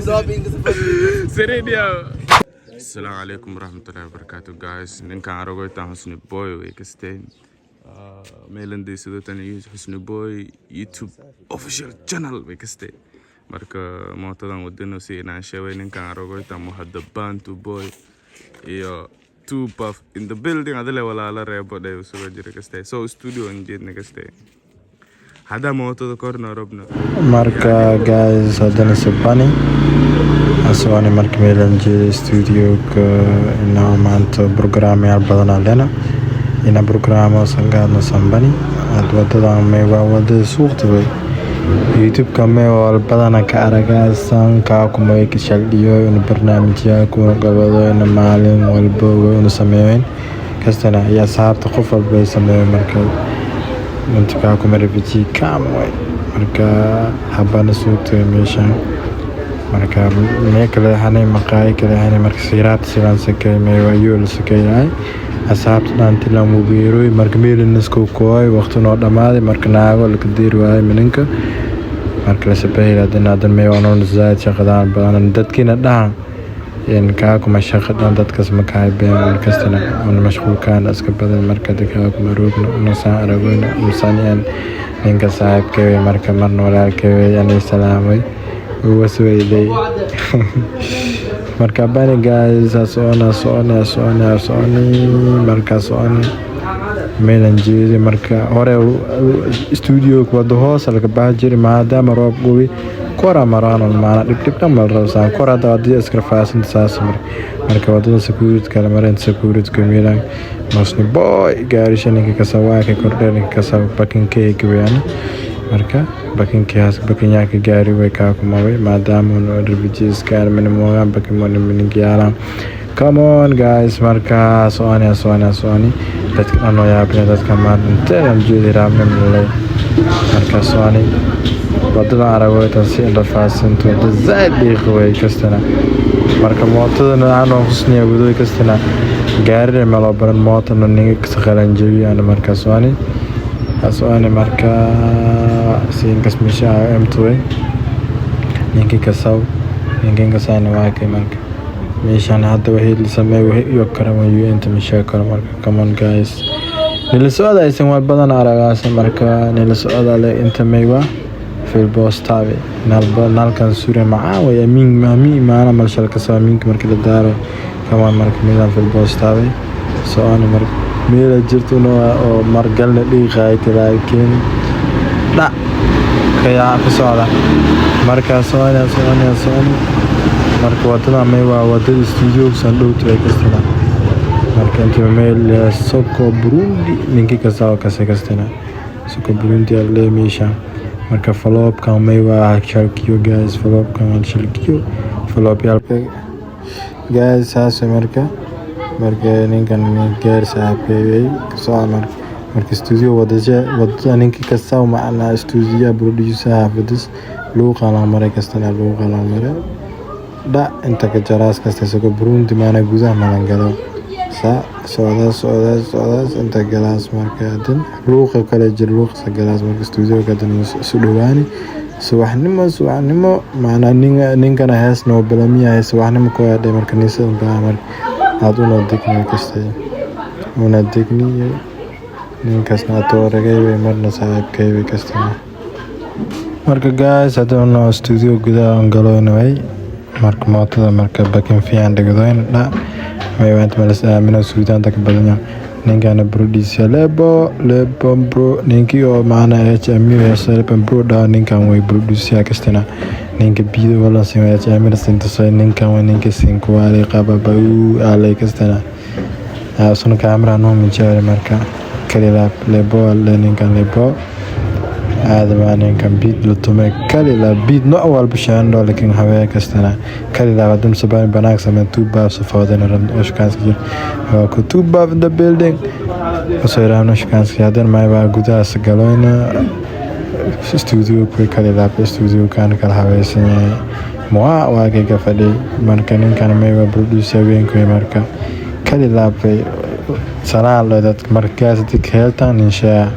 Siridio. Assalamu alaikum warahmatullahi wabarakatuh, guys. Ninkan aragoytan Husni Boy way kasteen. Meelan deysadotan Husni Boy YouTube official channel way kasteen. Marka mootadan wadano si inaan sheegay, ninkan aragoytan Muhadda Bantu Boy iyo Two Puff in the building, adale walaala reebo dhay usuga jira kastee. So studio an jeedna kastee. Hadda mootada korna robna. Marka guys, haddana sabani asagona marka meelan jeeda studioga inaa maanta programyaal badanaa lena ina programo sangaadno sambani. Had wadadan may waa wadada suuqta wey. YouTube-ka may wal badana ka aragaasan kaa kumay ka shaldhiyo ina barnaamijyaa kuna qabado ina maalin walba una sameeyen kastana iyo asxaabta qof walba ay sameeyo. Marka inta kaa kuma refugee camp way. Marka habana suugta meeshan, marka mee kale hanay maqaayo kale hanay. Marka siraat silaan sakay mee waa yool sakay asxaabta dhan tilan mubiiroy. Marka meelinasko kooy waqti noo dhamaaday. Marka naago la kadeeri waayay mininka. Marka la sabahay hadana mee waa noon zaid shaqadaan badan dadkiina dhahan in kaa kuma shaqa dhan dadkas ma kahay been markastana una mashquulkaan iska badan. Marka kaa kuma roogna una saan aragoyna masaniyan ninka saaxiibkay wey. Marka marna walaalkay wey anay salaamay wasweyday. Marka bani guys, socona socona socona soconi. Marka soconi meelan jeedi. Marka hore studio wada hoos laga baahi jiray maadaama roob gubi kora maraan maana dhib dhib dhan mal rabsaan kor hadda wadada iska rafaadsan saas. Marka wadada security kala mareen, security meelan Husni Boy gaarisha ninka kasawaaka kordhe ninka kasaw bakinkeyga weeyaan. Marka bakinkaas bakinyaaka gaari way kaa kumaway maadaama refugees gaar minimogaan bakimona miningyaalaan. Come on guys, marka soconi soconi soconi dadka dhan oo yaabina dadka maanta intee aan jeedi raabna milay. Marka soconi wadada aragoytan si rafaadsanto wada zaid dhiiqi way kastana. Marka mootadana anoo Husniya wadoy kastana gaarina meloo baran mootana ninka qalan jebiyaan. Marka soconi soconi marka siinkas misha m2 ninkii kasaw ninkin kasayna waa kay. Marka meeshan hadda wixii la sameeyo wixii iyo kara inta misha karo. Marka come on guys, nila socda aysan waa badan aragaas. Marka nila socda le inta maywa filbostabe nalkan sure macaan way amiin amiin maana malshal kasoo amiinka marka la daaro. Come on, marka meelan filbostabe soconi. Marka meela jirto oo margalna dhiiqayta laakiin dhac kayaa ku socda. Marka soconi soconi soconi. Marka wadada may waa wadada studio sandhowt way kastana. Marka inta meel Soko Burundi ninkii kasoo kase kastana Soko Burundi alle meesha. Marka follow-upkan may waa shalkiyo guys, follow-upkan shalkiyo follow-up yaal guys saas. Marka ninkan gaar saaxiibkay kasoo. Marka studio wadasha wadada ninkii kasoo macnaa studio producer xaafadis luuqa la maray kastana luuqa la maray dhac inta ka jaraas kasta Soko Burundi maana gudaha malan galo sa socdaas socdaas socdaas inta galaas. Marka hadan luuqa kale jir luuqa galaas. Marka studio kadan isu dhawaani subaxnimo subaxnimo macnaa ninkana hees noo balamiyahay subaxnimo ku aadhay. Marka nisan baa marka aad una degni kastay una degni ninkaasna atooragay way marna saaxiibkay way kastana. Marka guys, hadda studio gudaha aan galoynay. Marka mootada marka bakin fiican dhigdoyn dha may waanta malas aamino suudaanta ka badan yahay ninkana producer Lebo Lebo bro ninkii oo maana HMU heesa Lebo bro dha ninkan way producer kastana ninka biida wala sin HMU sinta ninkan way ninka sin kuwaali qaba bau alay kastana suna camera noo mijaare. Marka kalila Lebo alle ninkan Lebo aadama ninkan beat la tumay kalila beat nooc walba shaandho laakiin hawee kastana kalila wadan sabaan banaag sameen two baaf safaadana ran oshkaanska jir waa ku two baaf in the building usoo iraano oshkaanska hadan may waa gudahaas galoyna studio ku kalila studio kan kala habaysan yahay mua waa kaga fadhi. Marka ninkan may waa producer weyn ku marka kalila bay sanaa loo dadka markaas dik heeltan insha